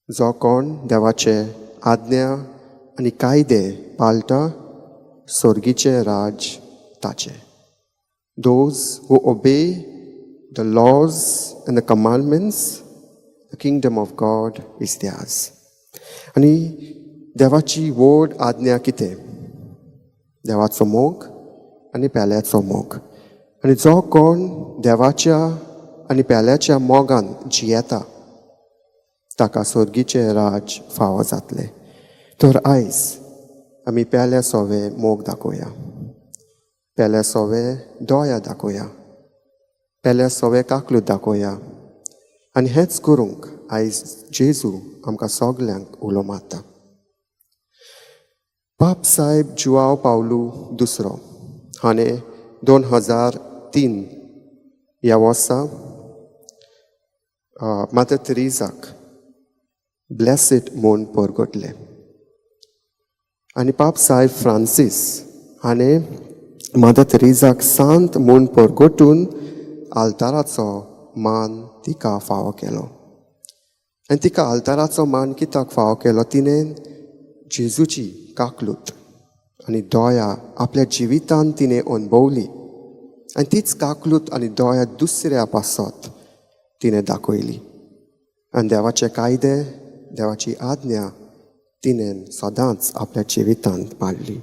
जो कोण देवाचे आज्ञा आनी कायदे पाळटा, स्वर्गीचें राज ताचें. Those who obey the laws and the commandments, the kingdom of God is theirs. आनी देवाची व्हड आज्ञा कितें? देवाचो मोग आनी पेल्याचो मोग. आनी जो कोण देवाच्या आनी पेल्याच्या मोगान जियेता, ताका स्वर्गीचें राज फावो जातलें. तर आयज आमी पेल्या सोवे मोग दाखोवया, पेल्या सोवे दोया दाखोवया, पेल्या सोवे काकलूत दाखोवया. आनी हेंच करूंक आयज जेजू आमकां सगल्यांक उलो मारता. पाप साहेब जुआव पावलू दुसरो हाणें 2003 ह्या वर्सा मादर तेरेजाक ब्लेसीड म्हूण परगटले आनी पाप साहेब फ्रांसीस हाणें मदर तेरेजाक सांत म्हूण परगटून आल्ताराचो मान तिका फावो केलो. आनी तिका आल्ताराचो मान कित्याक फावो केलो? तिणें जेजूची काकलूत आनी दया आपल्या जिवितांत तिणें अणभवली आनी तीच काकलूत आनी दया दुसऱ्या पासत तिणें दाखयली आनी देवाचे कायदे, देवाची आज्ञा तिणें सदांच आपल्या जिवितांत पाळ्ळी.